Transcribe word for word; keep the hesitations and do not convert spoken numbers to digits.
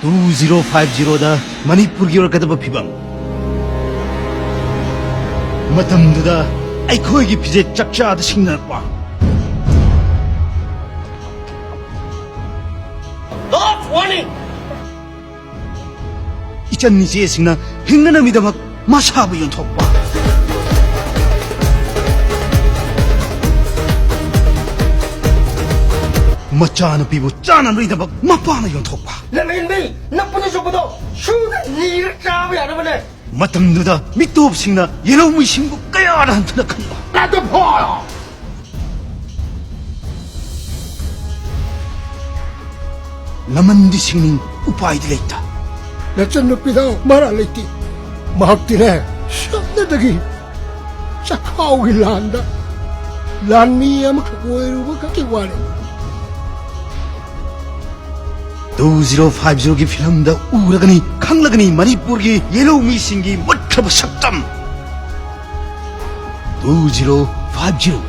Two zero five ꯖꯤꯔꯣꯗ ꯃꯅꯤꯄꯨꯔꯒꯤ ꯑꯣꯏꯔꯛꯀꯗꯕ ꯐꯤꯕꯝ, ꯃꯇꯝꯗꯨꯗ ꯑꯩꯈꯣꯏꯒꯤ ꯐꯤꯖꯦꯠ ꯆꯛꯆꯥꯗ ꯁꯤꯡꯅꯔꯛꯄ꯫ Last warning! ꯏꯆꯟ ꯏꯆꯦꯁꯤꯡꯅ ꯍꯤꯡꯅꯅꯕꯒꯤꯗꯃꯛ ꯃꯁꯥꯕꯨ ꯌꯣꯟꯊꯣꯛꯄ, ꯃꯆꯥꯅꯨꯄꯤꯕꯨ ꯆꯥꯅꯕꯒꯤꯗꯃꯛ ꯃꯄꯥꯅ ꯌꯣꯟꯊꯣꯛꯄ꯫ ꯂꯝꯍꯦꯟꯕꯤ, ꯅꯄꯨꯅ ꯆꯨꯞꯄꯗꯣ ꯁꯨꯗ ꯅꯤꯔ ꯆꯥꯕ ꯌꯥꯅꯕꯅꯦ꯫ ꯃꯇꯝꯗꯨꯗ ꯃꯤꯇꯣꯞꯁꯤꯡꯅ ꯌꯦꯜꯍꯧꯃꯤꯁꯤꯡꯕꯨ ꯀꯌꯥꯗ ꯍꯟꯊꯅ ꯈꯟꯕ꯫ ꯂꯥꯛꯇ ꯐꯣꯔ! ꯂꯃꯟꯗꯤ ꯁꯤꯡꯅꯤꯡ ꯎꯄꯥꯏꯗꯤ ꯂꯩꯇ꯫ ꯅꯆꯟꯅꯨꯄꯤꯗ ꯃꯔꯥ ꯂꯩꯇꯦ꯫ ꯃꯍꯥꯛꯇꯤꯅꯦ, ꯁꯝꯅꯗꯒꯤ ꯆꯈꯥꯎꯒꯤ ꯂꯥꯟꯗ ꯂꯥꯟꯃꯤ ꯑꯃꯈꯛ ꯑꯣꯏꯔꯨꯕ ꯈꯛꯀꯤ ꯋꯥꯅꯤ꯫ ꯇꯨ ꯖꯤꯔꯣ ꯐꯥꯏꯚ ꯖꯤꯔꯣꯒꯤ ꯐꯤꯂꯝꯗ ꯎꯔꯒꯅꯤ, ꯈꯪꯂꯒꯅꯤ ꯃꯅꯤꯄꯨꯔꯒꯤ ꯌꯦꯜꯍꯧꯃꯤꯁꯤꯡꯒꯤ ꯃꯨꯠꯈ꯭ꯔꯕ ꯁꯛꯇꯝ꯫ Two zero five zero.